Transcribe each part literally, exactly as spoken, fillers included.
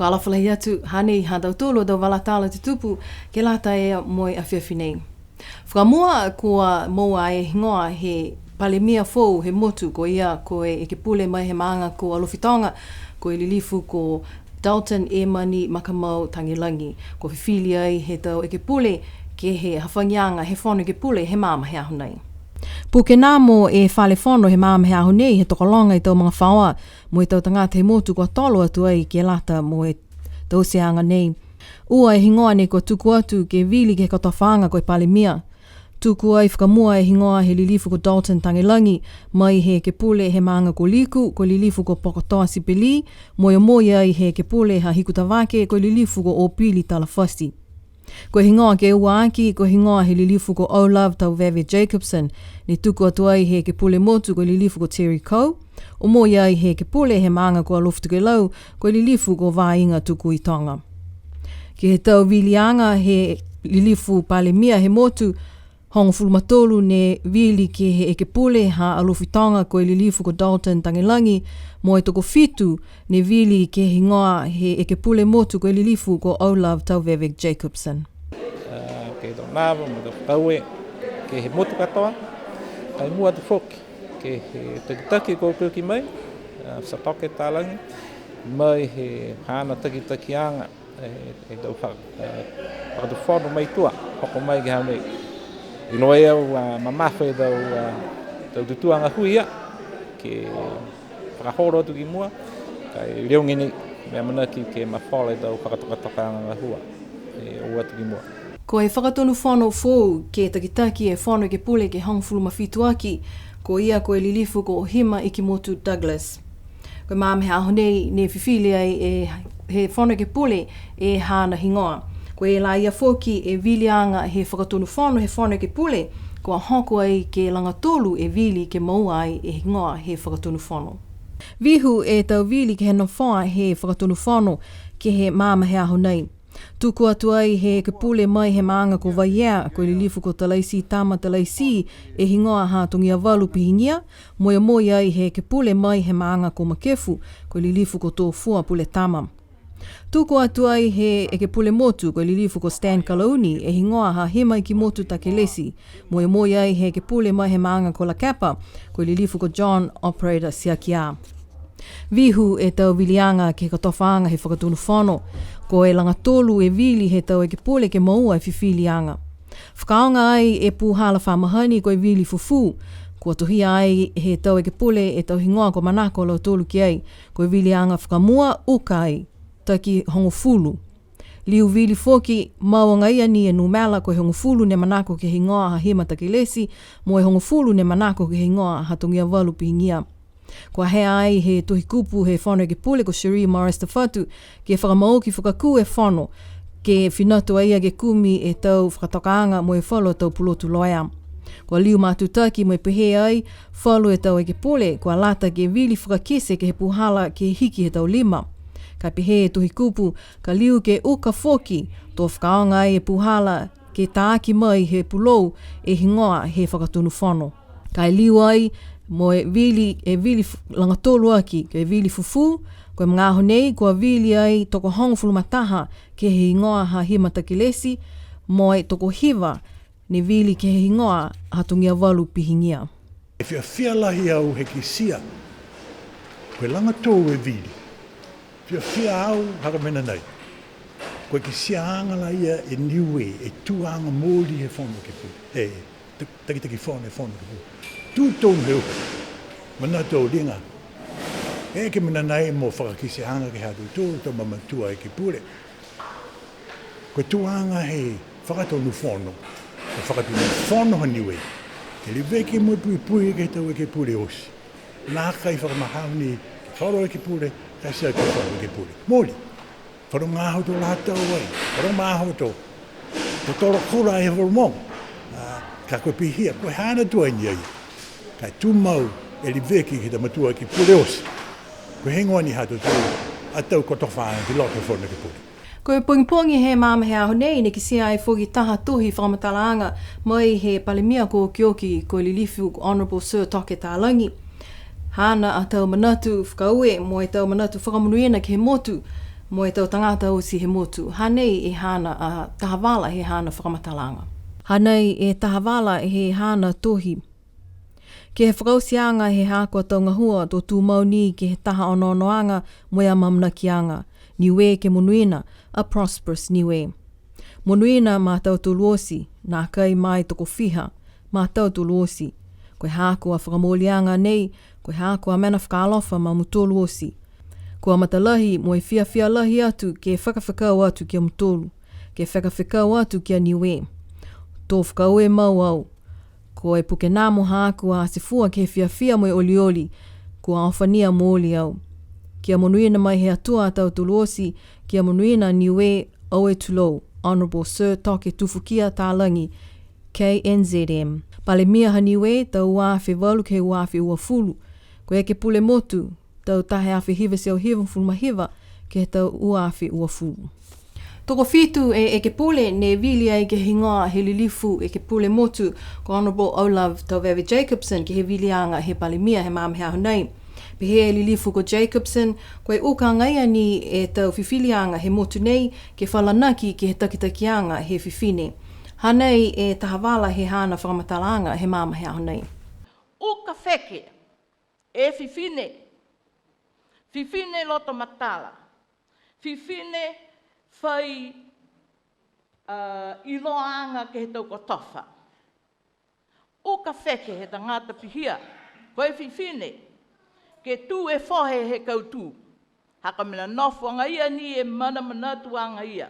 Fakaalofa lahi atu, hanei ha tautolu a tau vala tala tutupu ke lata mo e afiafi nei. Fakamua, kua moua e higoa he Palemia foou he motu, ko ia ko e ekepule mai he maaga ko Alofi Toga, ko e lilifu ko Dalton Emani Makamau Tagelagi, kua fifili ai he tau ekepule ke he hafagiaga he Fono Ekepule he magaaho nei. Puke nā mo e Fale Fono he magaaho nei he tokologa e tau magafaoa mo e tau tagata he motu kua tolo atu ai ke lata mo e tauteaga nei. Ua e higoa ne kua tuku atu ke vili ke he kotofaaga ko e Palemia. Tuku ai fakamua e higoa he lilifu ko Dalton Tagelagi, mai he ekepule he maaga ko Liku, ko e lilifu ko Pokotoa Sipeli, mo e omoi ai he ekepule ha Hikutavake, ko e lilifu ko Opili Talafasi. Ko e higoa ke ua aki, ko e higoa he lilifu ko O'Love Tauveve Jacobsen, ne tuku atu ai he ekepule motu ko e lilifu ko Terry Coe, omoi ai he ekepule he maaga ko Alofi Tokelau, ko e lilifu ko Vaiga Tukuitoga. Ke he tau viliaga he lilifu Palemia he motu, hogofulu ma tolu ne vili ke he ekepule ha Alofi Toga ko e lilifu ko Dalton Tagelagi, mo e tokofitu ne vili ke he higoa he ekepule motu ko e lilifu ko O'Love Tauveve Jacobsen. A, ke he tau nava mo e tau fakaaue ke he motu katoa, ka e mua atu foki ke he takitaki kua ukiuki mai, a, Satoke Talagi, mai he haana takitakiaga, e, e tau fa-, e, fakatufono mai tua, hoko mai ke he aho nei. Iloa e au, a, mamafa e tau, a, tau tutūaga hui ia, ke fakaholo atu ki mua, ka e liogi ni, mena amanaki ke mafola e tau fakatokatokaaga gahua, e, o atu ki mua. Ko e fakatonu fono foou ke takitaki e Fono Ekepule ke hogofulu ma fitu aki, ko ia ko e lilifu ko Ohima Ikimotu Douglas. Ko e magaaho nei ne fifili ai e he Fono Ekepule e haana higoa. Ko e laia foki e viliaga he fakatonu fono he Fono Ekepule, kua hoko ai ke laga tolu e vili ke moua ai e higoa he fakatonu fono. Vihu e tau vili ke he nofoa he fakatonu fono ke he magaaho nei. Tuku atu ai he ekepule mai he maaga ko Vaiea, ko e lilifu ko Talaititama Talaiti, e higoa ha Togiavalu Pihigia, mo e omoi ai he ekepule mai he maaga ko Makefu, ko e lilifu ko Tofua Puletama. Tuku atu ai he ekepule motu, ko e lilifu ko Stan Kalauni, e higoa ha Hima Ikimotu Takelesi, mo e omoi ai he ekepule mai he maaga ko Lakepa, ko e lilifu ko John Operator Tiakia. Vihu e tau viliaga ke he kotofaaga he fakatonu fono, ko e laga tolu e vili he tau ekepule ke moua e fifiliaga. Fakaaoga ai e puhala fa mahani ko e vili fufū, kua tohia ai he tau ekepule e tau higoa kua manako a lautolu ki ai, ko e viliaga fakamua uka ai, taki hogofulu. Liu vili foki, mau agaia ni e numela, ko e hogofulu ne manako ke he higoa ha Hima Takelesi, mo e hogofulu ne manako ke he higoa ha Togiavalu Pihigia. Kua hea ai he tohi kupu he Fono Ekepule ko Cherie Morris Tafatu, ke fakamau ki fakakū e fono, ke fina atu a ia ke kumi e tau fakatokaaga mo e falu a tau pulotu loea. Kua liu matutaki mo e pehē ai, falu e tau ekepule, kua lata ke vili fakakite ke he puhala ke hiki he tau lima. Ka pehē e tohi kupu, ka liu ke uka foki, to fakaaoga ai e puhala ke taaki mai he pulou e higoa he fakatonu fono. Ka e liu ai mo e vili, e vili fu-, laga tolu aki, ke vili fufū, ko e magaaho nei, kua vili ai tokohogofulu ma taha ke he higoa ha Hima Takelesi, mo e tokohiva ne vili ke he higoa ha Togiavalu Pihigia. E fiafia lahi au he kitia, ko e laga tolu e vili. Fiafia au ha ko e mena nai. Ko e kitiaaga la ia e Niue, e tuaga mooli he Fono Ekepule. E, ta-, takitaki fono, e Fono Ekepule. Tū tonu he uka. Manatu au liga. E ke mena nai mo fakakiteaga ke he ha tautolu tau mamatua ekepule. Ko e tuaga he fakatonu fono, ko e fakatonu fono ha Niue. Ke leveki mo e puipui ke he tau ekepule oti. Nākai fakamahau ni ke he falu ekepule, ka e tiaki e falu ekepule. Mooli. Falu magaaho to la tau ai. Falu magaaho to, to tolo kula ai he falu mogo. A, ka ko e pihia, ko e haana tuai ni ai. Ka e tumau e leveki ke he tau matua ekepule oti. Ko e heigoa ni ha tautolu a tau kotofaaga ki loto he Fono Ekepule. Ko e pogipogi he magaaho nei, ne kitia ai foki taha tohi fakamatalaaga mai he Palemia kua okioki, ko e lilifu ko Honourable Sir Toke Talagi. Haana a tau manatu fakaaue mo e tau manatu fakamonuina ke he motu, Mo e tau tagata oti he motu, hanei e haana, a, taha vala he haana fakamatalaaga. Hanei e taha vala he haana tohi. Ke he fakaotiaga he haaku a tau gahua, to tumau ni ke he taha onoonoaga mo e amaamanakiaga, Niue ke monuina, a prosperous Niue. Monuina ma tautolu oti, nākai mai tokofiha, ma tautolu oti. Ko e haaku a fakamooliaga nei, ko e haaku a mena fakaalofa ma mutolu oti. Kua matalahi mo e fiafia lahi atu ke fakafekau atu ki a mutolu, ke fakafekau atu ki a Niue. To fakaaue mau au. Ko e puke nā mo haaku a Ate Fua ke he fiafia mo e olioli, kua ofania mooli au. Kia monuina mai he Atua a tautolu oti, kia monuina Niue, oue tulou, Honourable Sir Toke Tufukia Talagi, K N Z M. Palemia ha Niue, tau ua afe valu ke he ua afe uafulu. Ko e ekepule motu, tau taha e afe hiva e teau hivagofulu ma hiva, ke he tau ua afe uafulu. Tokofitu e ekepule ne vili ai ke he higoa he lilifu ekepule motu, ko Honourable O'Love Tauveve Jacobsen, ke he viliaga he Palemia he magaaho nei. Pehē e lilifu ko Jacobsen, ko e uka agaia ni e tau fifiliaga he motu nei, ke falanaki ke he takitakiaga he fifine. Hanei e taha vala he haana fakamatalaaga he magaaho nei. Uka feke e fifine, fifine loto matala, fifine fai, a, iloaaga ke he tau kotofa. Uka feke he tagata pihia, ko e fifine, ke tū e fohe he kautū, ha ko e mena nofo agaia ni e manamanatuaga ia.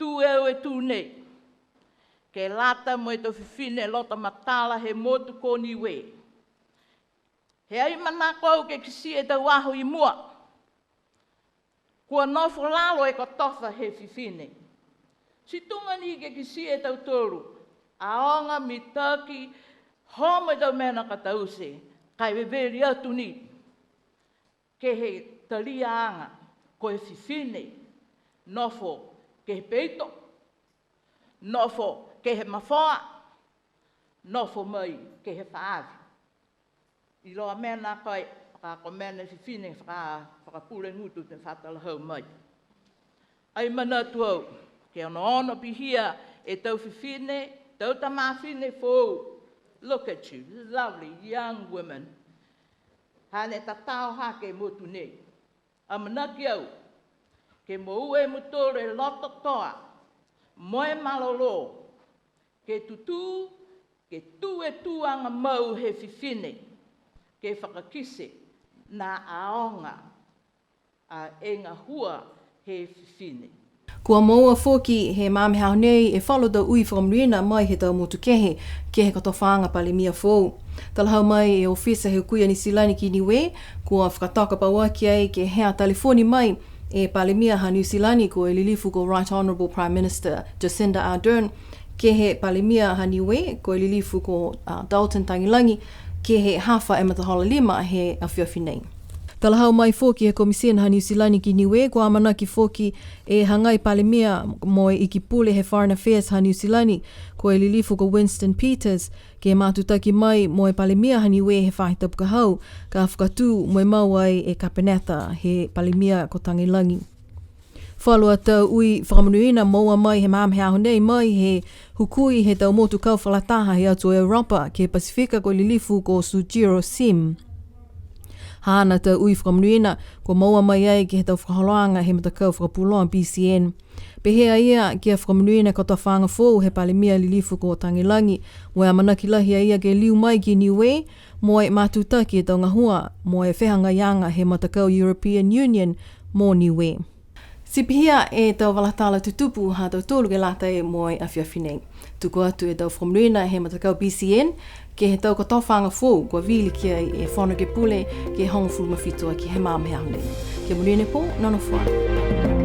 Tū e au e tū nei, ke lata mo e tau fifine loto matala he motu ko Niue. He ai manako au ke kitia e tau aho i mua, kua nofo lalo e kotofa he fifine. Ti tuga ni ke kitia e tautolu, aoga mitaki, homo e tau mena ka taute, ka e veveli atu ni ke he taliaaga, ko e fifine, nofo ke he peito, nofo ke he mafoa, nofo mai ke he faahi. Iloa mena ko e, ka ko e mena fifine faka-, fakapule gutu ne fa talahau mai. Ai manatu au, ke onoono pihia e tau fifine, tau tamafine foou. Look at you, lovely young women. Hane tatao hake e motu nei. Amanaki au, ke moua e mutolu e loto toa, mo e malolō, ke tutū, ke tū e tuaga mau he fifine, ke fakakite nā aoga a e gahua he fifine. Kua moua foki he magaaho nei e falu tau ui fakamonuina mai he tau motu kehe, ke he kotofaaga Palemia foou. Talahau mai e ofisa he Hukui a Niu Silani ki Niue, kua fakatoka pauaki ai ke hea telefoni mai e Palemia ha Niu Silani ko e lilifu ko Right Honourable Prime Minister Jacinda Ardern, ke he Palemia ha Niue, ko e lilifu ko, a, Dalton Tagelagi, ke he hafa e matahola lima he afiafi nei. Talahau mai foki he Komisina ha Niu Silani ki Niue, kua amanaki foki e hagai Palemia mo e Iki Pule he Foreign Affairs ha Niu Silani, ko e lilifu ko Winston Peters, ke matutaki mai mo e Palemia ha Niue he faahi tapu ka hau, ka fakatū mo e mau ai e Kapeneta he Palemia ko Tagelagi. Falu a tau ui fakamonuina moua mai he magaaho nei mai he hukui he tau motu kau fakalataha he atu o Europa ke he Pasifika ko e lilifu ko Sujiro Sim. Haana tau ui fakamonuina, kua moua mai ai ke he tau fakaholoaga he matakau fakapuloa B C N. Pehē a ia, kia fakamonuina e kotofaaga foou he Palemia lilifu ko Tagelagi, mo e amanaki lahi a ia ke liu mai ki Niue, mo e matutaki e tau gahua, mo e fehagaiaga he matakau European Union mo Niue. Ti pihia e tau vala tala tutupu ha tautolu ke lata mo e afiafi nei. Tuku atu e tau fakamonuina he matakau B C N, ke he tau kotofaaga foou kua vili ki ai e Fono Ekepule, ke hogofulu ma fitu aki he magaaho nei. Kia monuina e pō, nonofo ā.